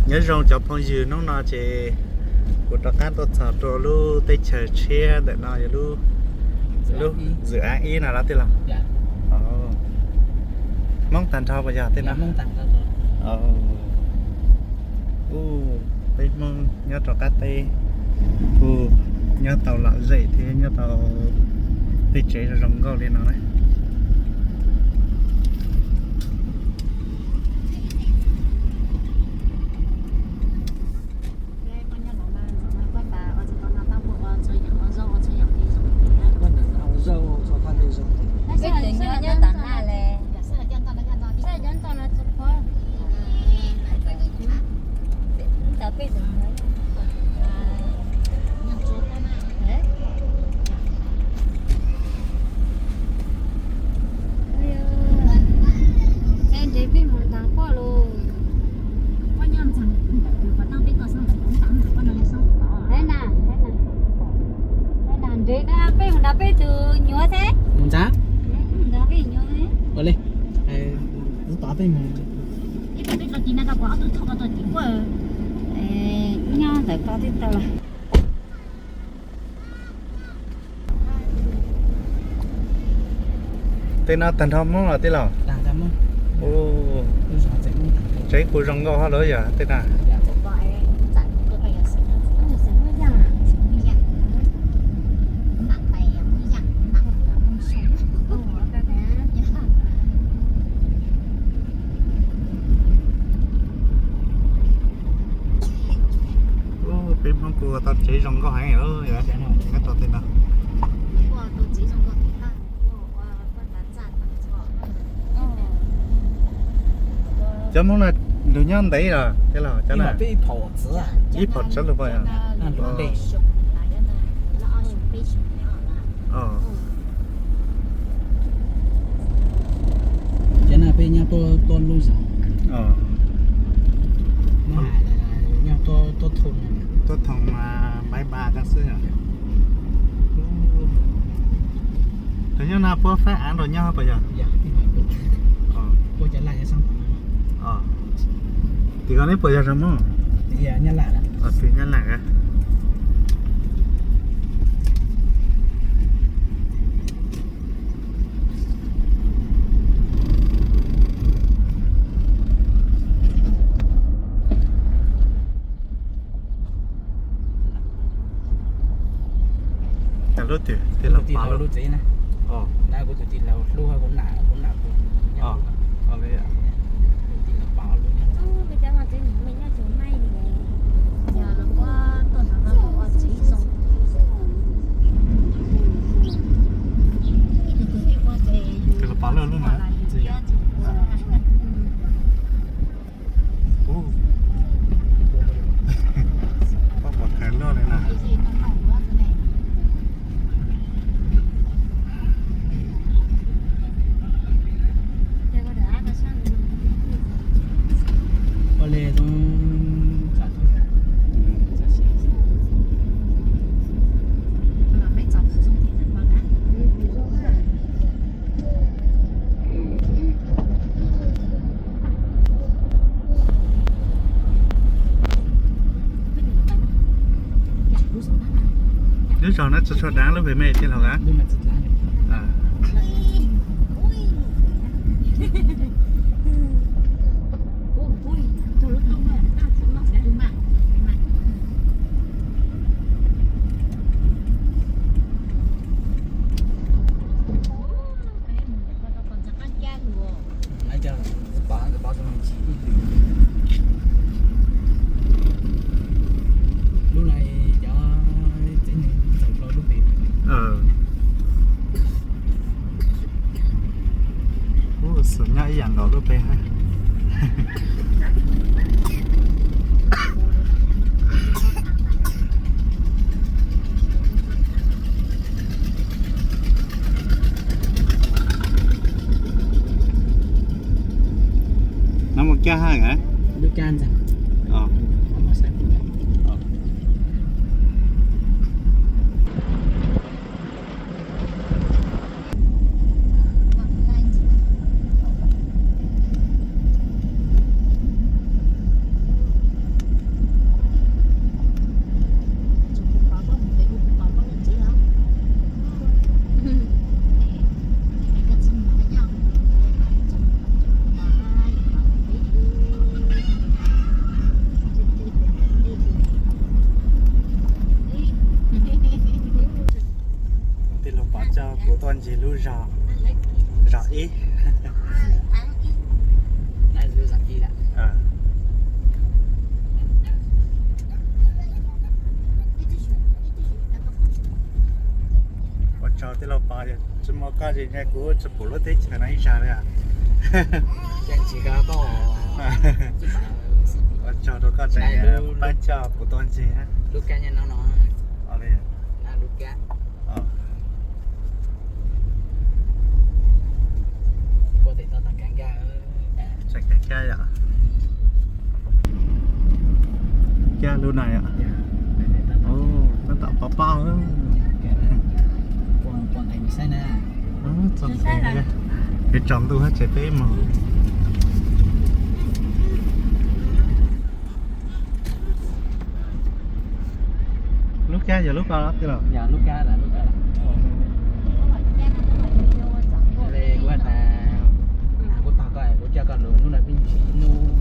Nyob zoo cov phooj ywg, hnub no ces kuv rov qab tuaj txog rau lub teb chaws tshiab ntawm no yog lub, lub Dự án ib no los tij laug. Hmoob tag nrho puas yog tej no? Peb Hmoob nyob rau qab teb kuj nyob tau lom zem thiab nyob tau tej tsev zoo zoo nkauj li no na. Nres peb mus ntaag quaj lug. Nres na, peb mus nrog peb tug nyuam thiab. Mus ntxa? Peb mus nrog peb nyuam. Ua li, tab peb mus. Ib pliag peb tau tis na, tau pom ob tug thoj tau tis quaj nyob ntawm ko twb tau lawm. Tej no tag nrho Hmoob los tij laug? Tsev kuj zoo nkauj hab lawm yog tej na. Peb Hmoob kuj ua tau tsev zoo nkauj heev, nyob rau tej no. Cov Hmoob no nrug nyob ntev los tij laug? Ib phaum txhiab lug pab yog. Cov no peb nyob tuaj lub zos, nyob tuaj thoo, tuaj thoo mas npaiv npas tag xwb. Tus nyob no puab faib av nrug nyob puas yog? Tim ko neb puas yog zoo Hmoob? Tim Nyab Laj. Lub twg? Tij laug Pov lub tsev na. Kuv tus tij laug hlub, kuv nam, kuv nam, kuv nam, kuv tij laug Pov lub. Tij laug Pov lub na. Pom kawg luaj li na. Ua li zoo. Lub zog no tsis tshua daav lub pem me tij laug a. Lub no cov tsev neeg txawm hlo lub pem. Ub, xwm nyob ib yam nkaus lub pem hab. No mus kiag hab? Lub kab ntag. Lub zos, zos ib. Ua tsaug tij laug Pov, tsis muaj koj ces kuv tsis pum lub teb chaws no ib zaug li. Ua tsaug rau koj tseem pab coj kuv tuaj ncig. Kiag lub na yom. Tab tom pov pob. Txog nqes, es tsaus ntuj hab tseem peb moos. Lub kab yog lub ko tij laug? Kuv tog koj, kuv coj koj lug hnub no peb sim ib hnub.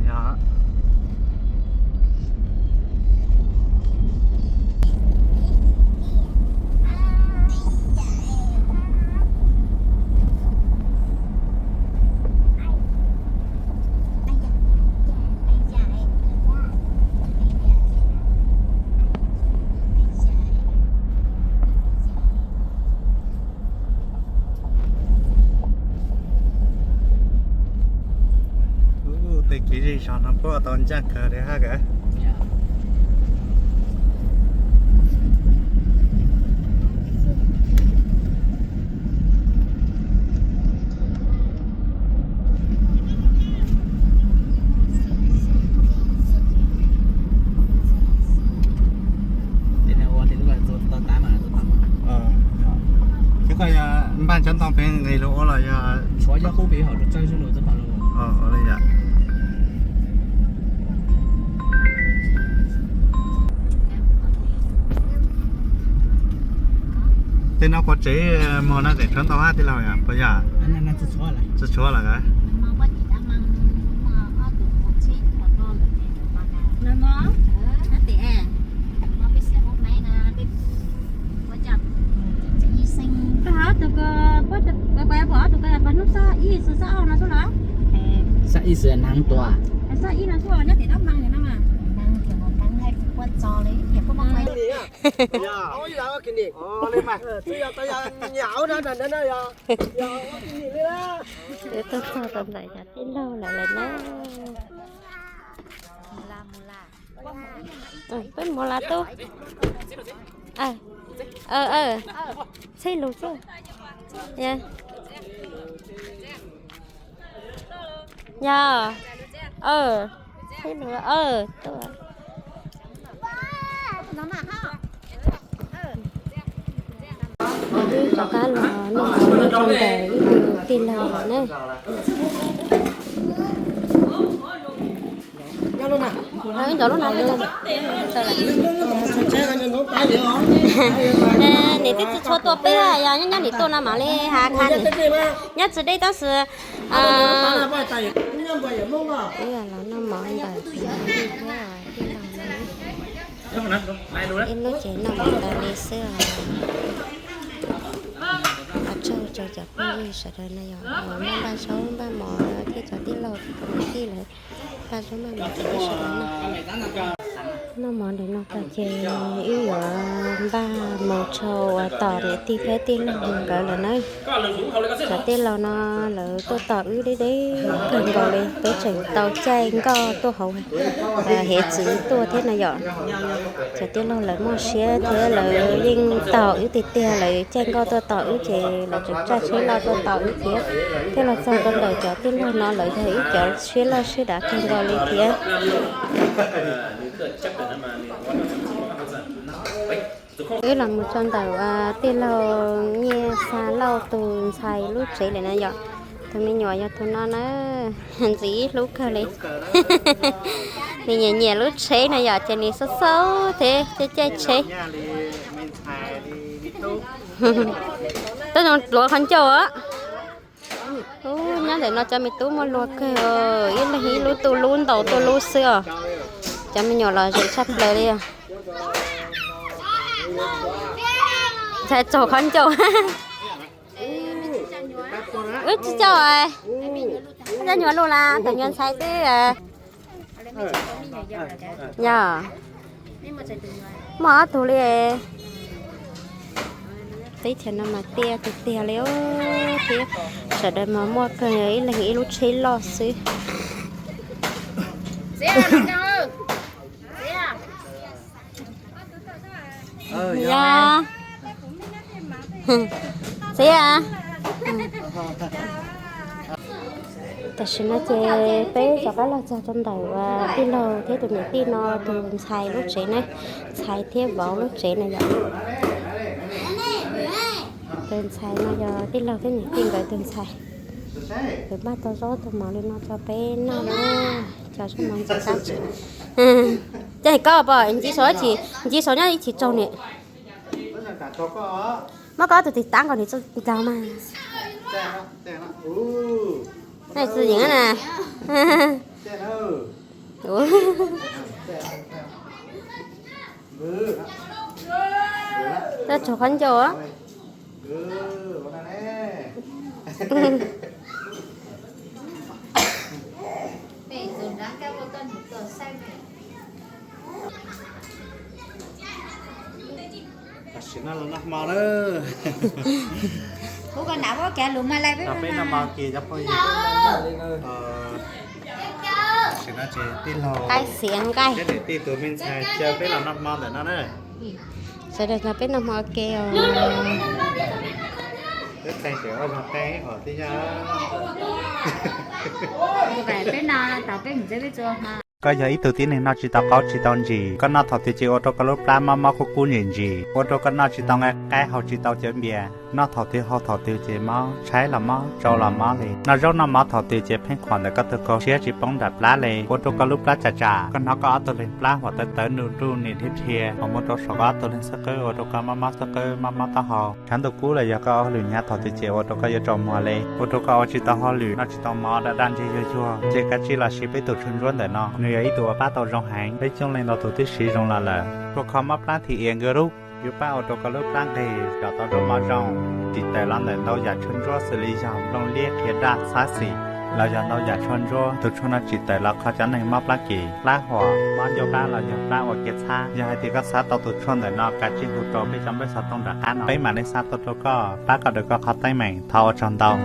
Yog. Ub, tej kev zej zog no puab tau ntsaj kawg li hab kawg. Ces koj yog npaj cov ntoo pem nqis lug ua los yog? Tej no quav tsev mog no tseem tshuav ntau hab tij laug yog puas yog? Tsis tshuav lawm. Xab ib xwb na tuaj. Tuaj txog rau ntawm cov tij laug lawm lawm na. Peb mus la tub. Txhij lug xwb. Yog, txhij lug, tuaj. Wb rov qab los noj mov rau ntawm ib tug tij laug lawm na. Ib ncov lub no. Niam tij tsis tshua tua peb, yog nyob nyob nim tuaj no mam li has qha. Nyob tsis deb tab sis wb los noj mov ntawm tij laug no. Ib lub ces noj mov ntawd li xwb os. Ua tsaug rau cov phooj ywg sawv daws no yog npaj npaj zaub npaj mov thiab cov tij laug niam tij lawv npaj zaub npaj mov rau peb sawv daws noj. Noj mov ntawm no tag ces wb yuav npaj mus rau uas tom niam tij thiab tij laug nkawd lawm na. Cov tij laug no lawv tuaj tos wb deb deb kawg nkaus li, peb tseem tau caij nkoj tuaj hauv hiav txwv tuaj thiab no yom. Cov tij laug lawv muaj siab thiab lawv yeej tos wb tiag tiag, lawv caij nkoj tuaj tos wb ces lawv tseem tsaj tsheb loj tuaj tos wb thiab. Thiab los txog rau ntawm cov tij laug no lawv yog ib cov siab loj siab dav kawg nkaus li thiab. Wb los mus txog ntawm tij laug Nyiaj Xa Lauj tus ntxhais lub tsev lawm na yom. Tus me nyuam yog tus no na, ntxim hlub kawg li. Nws nyiam nyiam lub tsheb na yom, ces nws xauj xauj thiab caij caij tsheb. Tab zoo luav qhov ncauj os. Ub, nyob ntawm no cov me tub muaj luag kawg, ib leeg ib lub tuj lub ntaus tuj lub xwb os. Cov me nyuam los zem tshaj plaws li os. Ntxhais tsaug qhov ncauj. Wb tsis coj, coj nyuag lus las tam nyuag ntxhais xwb. Yog, muaj ob tug li. Teb chaws no mas tiaj tiag tiag li thiab. Sawv daws mas muaj kawg, ib leeg ib lub tsheb loj xwb. Yog, txiv. Tam sim no ces peb rov qab los txog rau ntawm tij laug thiab tus niam tij no tus ntxhais lub tsev na, ntxhais thiab vauv lub tsev na yom. Tus ntxhais no yog tij laug thiab niam tij nkawd tus ntxhais. Nkawd npaj tau zaub tau mov li no rau peb noj na, cov zaub mov ntxim qab tsev. Ces koj pom nci saum, nci saum nyob ib chim tsaug niam. Muab koj tus tis taab nkaus niam txuj ntaug mas. Nej txwv yeem na. Tau tsaug qhov ncauj. Tam sim no los noj hmo na. Peb noj hmo kis cov phooj ywg. Tam sim no ces tij laug, qaib xiav nqaij, thiab niam tij tus me ntxhais caw peb los noj hmo ntawm no na. Sawv daws nrog peb noj hmo ua ke os. Peb qee tseem ua zog qee hom tib yog. Koj yog ib tug tib neeg noj tsis tau qaub tsis tau ntsis, koj noj thaum twg ces ua rau koj lub plab mob mob kub kub ntsim ntsim, ua rau koj noj tsis tau nqaij qaib haus tsis tau cov npias, noj thaum twg haus thaum twg ces mob, tshaib los mob, tsau los mob li. Noj zaub noj mov thaum twg ces pheej khuam ntawm koj tus kaug, siab tsis poob nram plab li, ua rau koj lub plab tsam tsam. Koj hnov koj ob tug leeg plab huam tawv tawv nruj nruj nim dhia dhia, hos mus rau saum koj ob tug leeg xub qwb ua rau koj mob mob xub qwb mob mob taub hau. Tshav ntuj kub los yog koj ua hauj lwm hnyav thaum twg ces ua rau koj yuav tsaus muag li, ua rau koj ua tsis tau hauj lwm, noj tsis tau mov, daj daj ntseg yuag yuag. Ces kav tsij los siv peb tus tshuaj ntsuab ntawm no, nws yog ib tug uas pab tau zoo heev, peb coob leej ntau tus twb siv zoo los lawm. Rua kho mob plab thi ias nkawd lub, yuav pab ua rau koj lub plab nqig, zom tau zaub mov zoo. Tsim tawm los ntawm ntau yam tshuaj ntsuab xws li yog nplooj liab, qhia daj, xab xis, los yog ntau yam tshuaj ntsuab. Tus tshuaj no tsim tawm los kho cov neeg mob plab kis, plab huam, mob ncauj plab los yog plab ua ke txhab. Yog hais tias koj xav tau tus tshuaj ntawm no kav tsij hu rau peb cov npawb xov tooj nram qab no, peb mam li xa tuaj rau koj, pab koj daws koj qhov teeb meem. Thov ua tsaug ntau.